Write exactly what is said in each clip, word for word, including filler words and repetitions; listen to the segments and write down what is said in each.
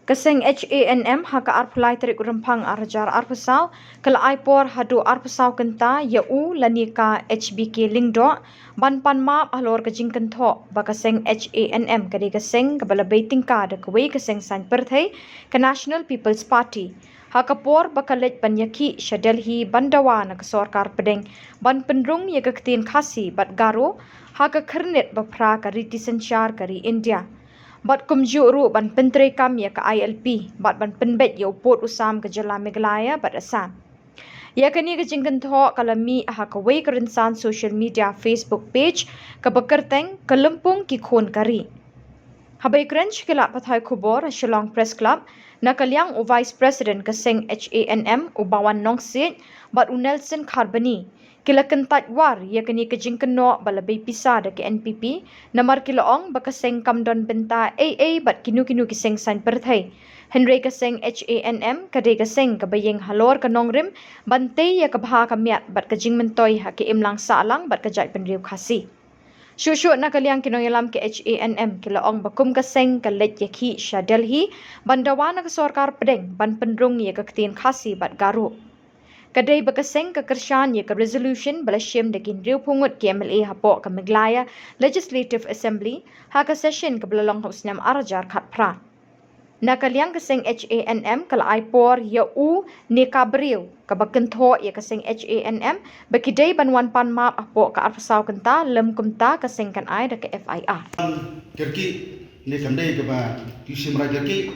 Ka seng H A N M ha ka arphew lai tarik u Rymphang arhajar arphew saw ka la ai por haduh arphew saw kynta ïa u lane ka H B K Lyngdoh ban pan map halor ka jingkynthoh ba ka seng H A N M ka dei ka seng kaba la bei tyngka da kawei ka seng saiñ pyrthei, ka National People's Party, ha ka por ba ka leit ban ïakhih sha Delhi ban dawa na ka sorkar pdeng ban pynrung ïa ka ktien Khasi bad Garo ha ka khyrnit ba phra ka riti synshar ka ri India, bad kumjuh ruh ban pyntreikam ïa ka I L P bad ban pynbeit ïa u pud u sam ka jylla Meghalaya bad Assam. Ïa kane ka jingkynthoh ka la mih ha kawei ka rynsan social media Facebook page kaba kyrteng Ka Lympung Ki Khun Ka Ri. Haba ïakren sha ki lad pathai khubor ha Shillong Press Club, na ka liang u Vice President ka seng H A N M u Bawan Nongsiej bad u Nelson Kharbani, ki la kyntait war ïa kane ka jingkynnoh ba la bei pisa da ka N P P, namar ki la ong ba ka seng kam don bynta ei ei bad kino kino ki seng saiñ pyrthei. Hynrei ka seng H A N M ka dei ka seng kaba ïeng halor ka nongrim ban tei ïa ka bha ka miat bad ka jingmyntoi ha ka imlang sahlang bad ka jaitbynriew Khasi. Shuh shuh na ka liang ki nongïalam ka H A N M ki la ong ba kum ka seng ka leit ïakhih sha Delhi ban dawa na ka sorkar pdeng ban pynrung ïa ka ktien Khasi bad Garo. Ka dei ba ka seng ka kyrshan ïa ka resolution ba la shim da ki hynriewphew ngut ki M L A hapoh ka Meghalaya Legislative Assembly ha ka session kaba la long ha u snem arhajar khatphra. Na ka liang ka seng H A N M ka la ai por ïa u ne ka briew kaba kynthoh ïa ka seng H A N M ba ki dei ban wan pan map hapoh ka arphew saw kynta, lym kumta ka seng kan ai da ka F I R. Kyrkieh ne kam dei kaba ki shim rai kyrkieh.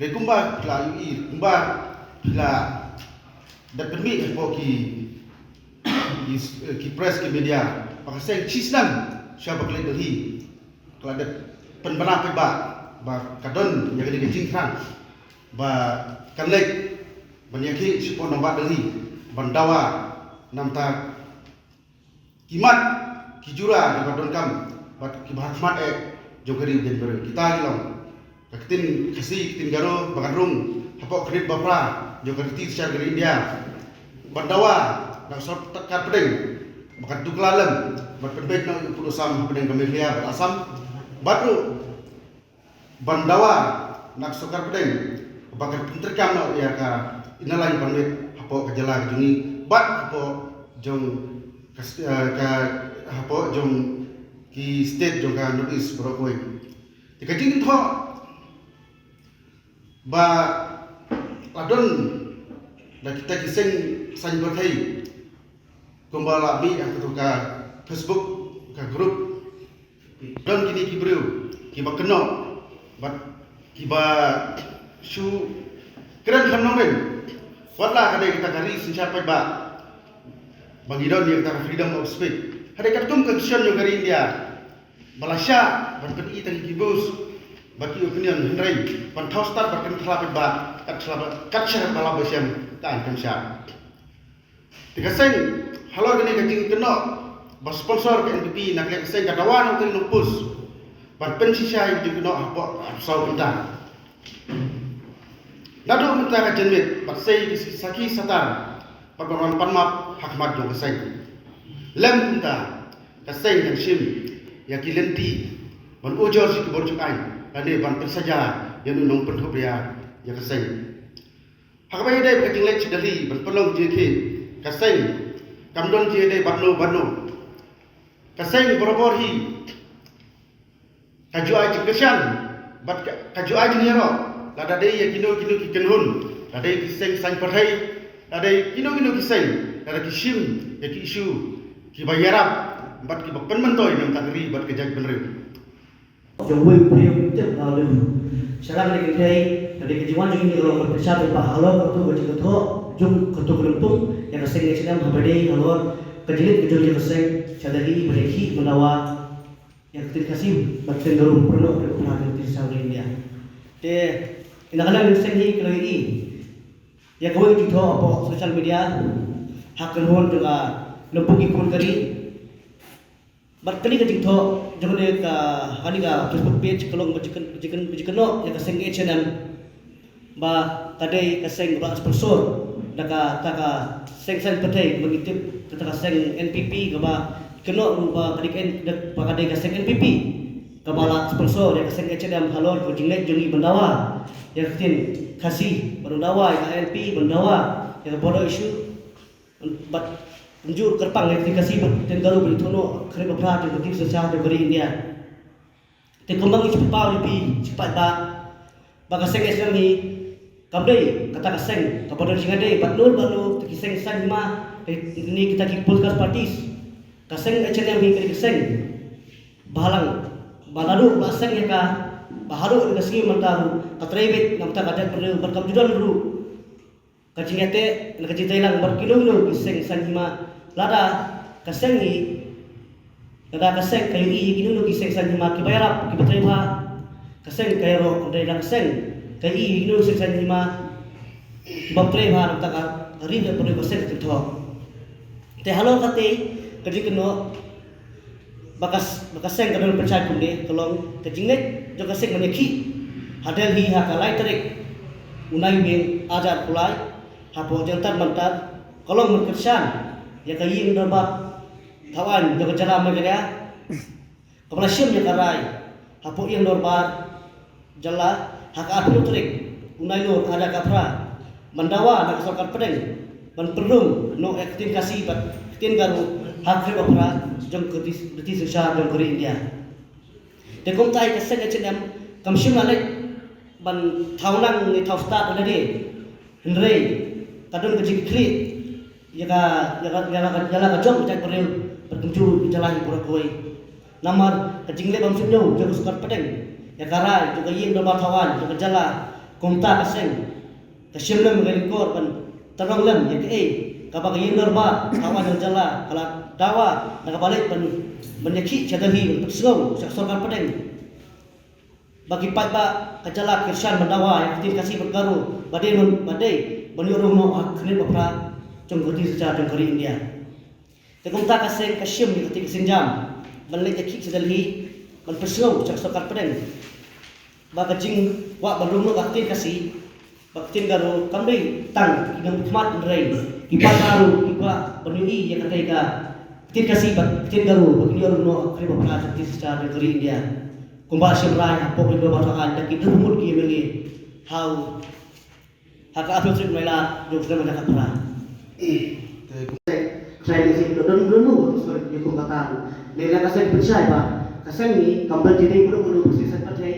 Hynrei kumba phi la ïohi, kumba phi la dep pynmih hapoh ki, ki, ki press, ki media, ba ka seng shisnem sha ba ka leit Delhi ka la dep pynbna paidbah ba ka don ïa kane ka jingthrang ba kan leit ban ïakhih shapoh nongbah Delhi ban dawa namar ki mat ki jura kiba donkam bad kiba ha khmat eh jong ka ri bad ka ri. Kita ki long ka ktien Khasi, ktien Garo ba kan rung hapoh khyrnit ba phra jong ka riti synshar ka ri India, ban dawa na ka sorkar pdeng ba kan tuklar lem ban pynbeit noh ïa u pud u sam hapdeng ka Meghalaya bad Assam, bad ruh ban dawa na ka sorkar pdeng ba kan pyntreikam noh ïa ka Inner Line Permit hapoh ka jylla ka jong ngi bad hapoh jong ka, eh, ka, hapoh jong ki state jong ka North East baroh kawei. Te ka jingkynthoh ba la don da kita ki seng saiñ pyrthei kumba la mih ha kato ka Facebook ka group, don kine ki briew kiba kynnoh bad kiba shu kren khlem nongrim. Watla ka dei kata ka ri synshar paidbah ba ngi don ïa kata ka freedom of speech, ka dei katkum ka constitution jong ka ri India ba la shah ban pyni tang ki views bad ki opinion, hynrei ban thaw stad bad kren khla paidbah, kat shah ba, kat shah ba la ba shem ka aiñ kam shah. Te ka seng halor kane ka jingkynnoh ba sponsor ka N P P, na ka liang ka seng ka dawa na u Tari Nongpus ban pynshisha ïa ka jingkynnoh hapoh arphew saw kynta. Naduh mynta ka janmiet bad sei ki sakhi satar bad ban wan pan map ha khmat jong ka seng. Lem mynta ka seng kan shim ïa ki lynti ban ujor sha ki bor jong aiñ lane ban pynsaja ïa u nongpynthup ria ïa ka seng. Ha kaba ïadei bad ka jingleit sha Delhi ban pynlong jingïakhih, ka seng kam don jingïadei bad no bad no. Ka seng barabor hi ka ju ai jingkyrshan bad ka, ka ju ai jingïaroh lada dei ïa kino kino ki kynhun, lada dei ki seng saiñ pyrthei, lada dei kino kino ki seng, lada ki shim ïa ki issue kiba ïarap bad kiba pynmyntoi na ka bynta ka ri bad ka jaitbynriew. Jong uwei u briew tip nga lum. Sha la ka dei ka dei, ka dei ka jingwan jong ngi ka long ban pynshai ba halor kato ka jingkynthoh jong kato ka lympung ïa ka seng H A N M, haba dei halor ka jingleit ka jong ka seng sha Delhi ban ïakhih ban dawa ïa ka ktien Khasi bad ktien Garo, pynrung ïa ka ktien India. Te ina ka liang ka seng hi ka la ïohi ïa kawei ka jingthoh hapoh social media ha ka kynhun jong ka Lympung Ki Khun Ka Ri. Bad kane ka jingthoh jong kane ka, ha kane ka Facebook page ka long ba jingkyn-, jingkyn-, jingkynnoh ïa ka seng H A N M ba ka dei ka seng ba sponsor da kata ka seng saiñ pyrthei ba ngi tip, kata ka seng N P P, kaba kynnoh ruh ba ka dei ka N-, ba ka dei ka seng N P P. kaba la sponsor ïa ka seng H N M halor ka jingleh jong ngi ban dawa ïa ka ktien Khasi, ban dawa ïa ka I L P, ban dawa ïa ka border issue, bad kumjuh kyrpang ïa ka ktien Khasi bad ktien Garo ban ïathuh noh ha khyndiat ba phra jong ka ktien synshar jong ka ri India. Te kumba ngi shu pynpaw ïa phi shu paidbah ba ka seng H N M hi kam dei kata ka seng kaba don jingïadei bad no bad no, kita ki seng saiñ hima, kita ki political parties. Ka seng H N M hi ka dei ka seng ba halang ba naduh ba seng ïa ka, ba haduh ïa ka sngi mynta ruh ka trei beit na bynta ka jaitbynriew bad kam ju don ruh ka jingïateh na ka jingtreilang bad kino kino ki seng saiñ hima. Lada ka seng hi, lada ka seng ka ïohi ïa kino kino ki seng saiñ hima kiba ïarap, kiba trei bha, ka seng ka ïaroh. Hynrei lada ka seng ka ïohi ïa kino seng saiñ hima kiba trei bha, na bynta ka ri bad ka seng ka kynthoh. Te halor kata ka jingkynnoh ba ka, ba ka seng ka don pynshai kumne, ka long ka jingleit jong ka seng ban ïakhih ha Delhi ha ka lai tarik u Naiwieng arhajar arphew lai hapoh Jantar Mantar, ka long ban kyrshan ïa ka ïing dorbar thaw aiñ jong ka jylla Meghalaya, kaba la shim ïa ka rai hapoh ïing dorbar jylla ha ka arphew tarik u Nailur arhajar arphew phra, ban dawa na ka sorkar pdeng ban pynrung noh ïa ka ktien Khasi bad ka ktien Garo ha ka khyndiat ba phra jong ka ktien, ka ktien synshar jong ka ri India. Te kumta ka seng H N M kam shym la leit ban thaw nang ne thaw stad ïa lade, hynrei ka don ka jingkitkhlieh ïa ka, ïa ka, ïa la ka, ïa la ka jong ka jaitbynriew bad kumjuh ïa ka jylla hi baroh kawei. Namar ka jingleh bym shym ñiew jong ka sorkar pdeng ïa ka rai jong ka ïing dorbar thaw aiñ jong ka jylla, kumta ka seng ka shim lem ka lyngkor ban tyrong lem ïa kaei kaba ka ïing dorbar thaw aiñ jong ka jylla ka la dawa, na kaba leit ban, ban ïakhih sha Delhi ban pynsngew sha ka sorkar pdeng ba ki paidbah ka jylla ki kyrshan ban dawa ïa ka ktien Khasi bad Garo ba dei ban, ba dei ban ïoh rung noh ha ka khyndiat ba phra jong ka ktien synshar jong ka ri India. Te kumta ka seng ka shim ïa ka ktien ka sienjam ban leit ïakhih sha Delhi ban pynsngew sha ka sorkar pdeng ba ka jingkwah ban rung noh ka ktien Khasi bad ka ktien Garo kam dei tang ki nongmihkhmat, hynrei ki paidbah ruh ki kwah ban ïohi ïa katei ka ktien Khasi bad ka ktien Garo ba kin ïoh rung noh ha ka khyndiat ba phra jong ka ktien synshar jong ka ri India. Kumba shim rai hapoh ïing dorbar thaw aiñ da ki arphew ngut ki M L A ha u, ha ka arphew tarik u Nailar jong u snem arhajar arphew phra. Te kumta ka seng hi don don don, sorry, ïa kum kata ruh, lada ka seng pynshai ba ka seng hi kam don jingdei mano mano bad ka seng pyrthei,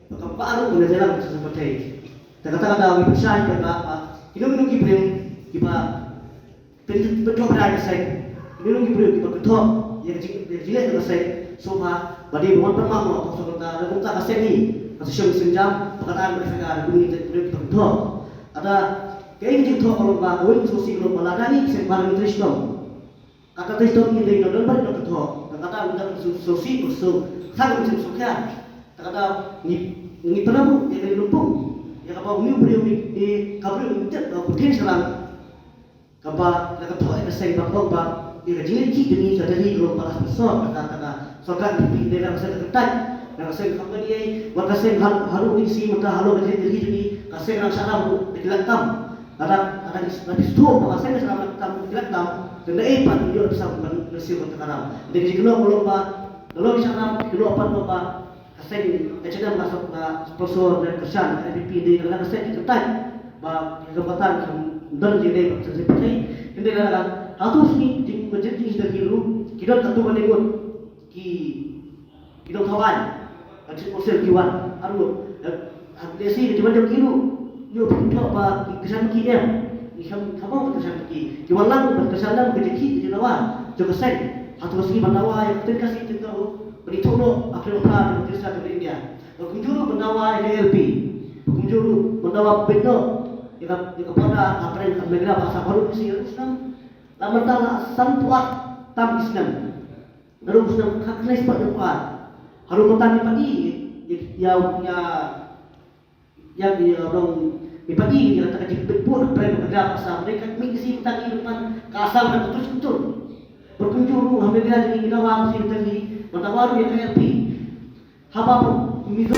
ba kam pat ruh ban ïalang bad ka seng pyrthei. Te kata ka daw ngi pynshai ba, ba kino kino ki briew kiba pyn, pynthok rai ka seng, kino kino ki briew kiba kynthoh ïa ka jing, ïa ka jingleh jong ka seng sngewbha ba dei ban wan pynmih noh ha ka seng, kumta ka seng hi ka seng sienjam ba kan ai ban ïa ka kum ngi ki briew kiba kynthoh. Lada kaei ka jingthoh ka long ba kawei ka sngewsih ka long ba lada ngi ki seng parliamentary shnong, kata te shnong ngi dei nongdon bad nongkynthoh, kata ka sngewsih ka sngewsih ka sngewsih ka sngewsih. Kata ngi, ngi pynlong ïa ka lympung ïa kaba une u briew ngi, ngi, ka briew ngi tip ka pyrthei sharam. Kaba la kynthoh ïa ka seng ba ong ba ïa ka jingïakhih jong ngi sha Delhi ka long ba la sponsor na ka, na ka sorkar N P P, dei na ka seng ka kyntait, na ka seng ka company, wat ka seng ha, haduh kine ki sngi mynta halor ka jingïakhih jong ngi, ka seng ka dang shah ram ruh da ki lakh tam. Lada, lada ki, lada ki sngewthuh ba ka seng ka shah ram da ki lakh tam, te naei pat ïoh pisa ban, ban siew ban tang ka ram. Dei ka jingkynnoh ka long ba, ka long shah ram, kynnoh pat ba, ka seng H N M ka sponsor ne kyrshan N P P, dei na ka seng ka kyntait ba ki kyrpatan ki don jingdei bad ka seng pyrthei. Hynrei lada hato sngi jing, jing, jing, jing, ki don katto katne ngut ki, ki nongthaw aiñ, ka jingpynshai ki wan arngut, eh, ha lehse ka jingwan jong ki ruh ïoh pynthok ba ki kyrshan ki em, ki kham, kham ong ba kyrshan ki, ki wan lang ban kyrshan lang ka jingïakhih ka jingdawa jong ka seng. Hato ka sngi ban dawa ïa ka ktien Khasi ktien Garo ban ïathuh noh ha khlieh ba phra jong ka ktien synshar jong ka ri India. Bad kumjuh ruh ban dawa ïa ka I L P. Bad kumjuh ruh ban dawa beit noh ïa ka, ïa ka border hapdeng ka Meghalaya bad Assam. Haduh ki sngi, haduh snem, la mynta la sanphew ar tam ki snem. Haduh snem khatkhyndai spah hynñiewphew ar. Haduh mynta ngi pat i ïa, ïa, ïa, ïa, ïa, long, ngi pat i ïa kata ka jingbit bun hapdeng ka Meghalaya bad Assam. Dei ka mih ka sngi mynta ngi pat ka Assam ka tur tur. Bad kumjuh ruh ha Meghalaya jong ngi ngi dawa ka sngi mynta ngi, ban dawa ruh ïa ka I L P. Haba Mizo